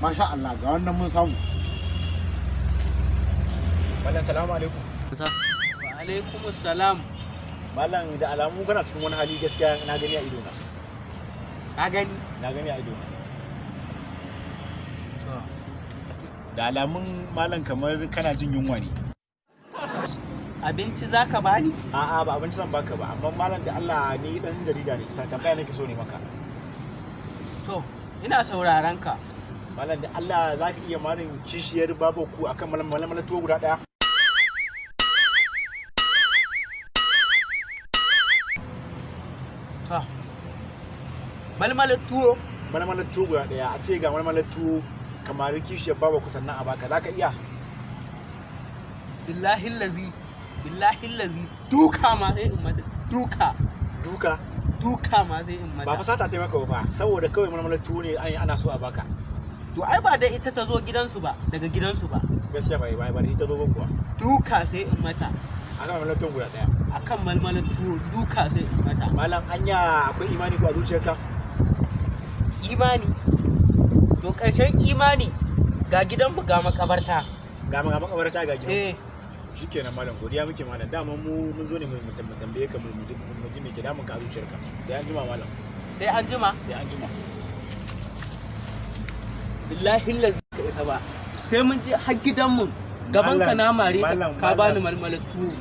Masha Allah, ga wannan mun samu. Malam, salamu alaikum. Wa alaikumus salam. Malam, da alamu kana cikin wani hali, gaskiya na gani a ido na. Ka gani? Na gani a ido na. Da alamun, malam, kamar kana jin yunwa ne. Abinci zaka bani? A'a, ba abinci zan baka ba, amma malam, da Allah, ni dan jarida ne, sa tambaya nake so ne maka. To, ina sauraron ka. Malam, da Allah, zaka iya marin kishiyar babanku akan malam tuwo guda daya? To. Malmalar tuwo. Malmalar tuwo guda daya, a ce ga malmalar tuwo, kamar kishiyar babanku, sannan a baka, zaka iya? Billahi lazi. Billahi lazi. Duka ma sai in mata. Duka. Duka? Duka ma sai in mata. Ba fa sata taimaka ba fa, saboda kawai malmalar tuwo ne ana so a baka. To ai ba da ita ta zo gidansu ba, daga gidansu ba. Gaskiya ba da ita zo ba kuwa. Duka sai in mata. Akan malmalar tuwo guda daya. Akan malmalar tuwo, duka sai in mata. Malam, anya akwai imani ko a zuciyarka? Imani. To, ƙarshen imani ga gidanmu ga makabarta. Ga makabarta ga gidan. Eh. Shikenan malam, godiya muke malam. Dama mu mun zo ne mu tambaye ka, mu ji me ke damun ka a zuciyarka. Sai an jima, malam. Sai an jima. Sai an jima. Billahi lazi ka isa ba. Sai mun je har gidanmu. Gaban ka na mare ta, ka bani malmalar tuwo.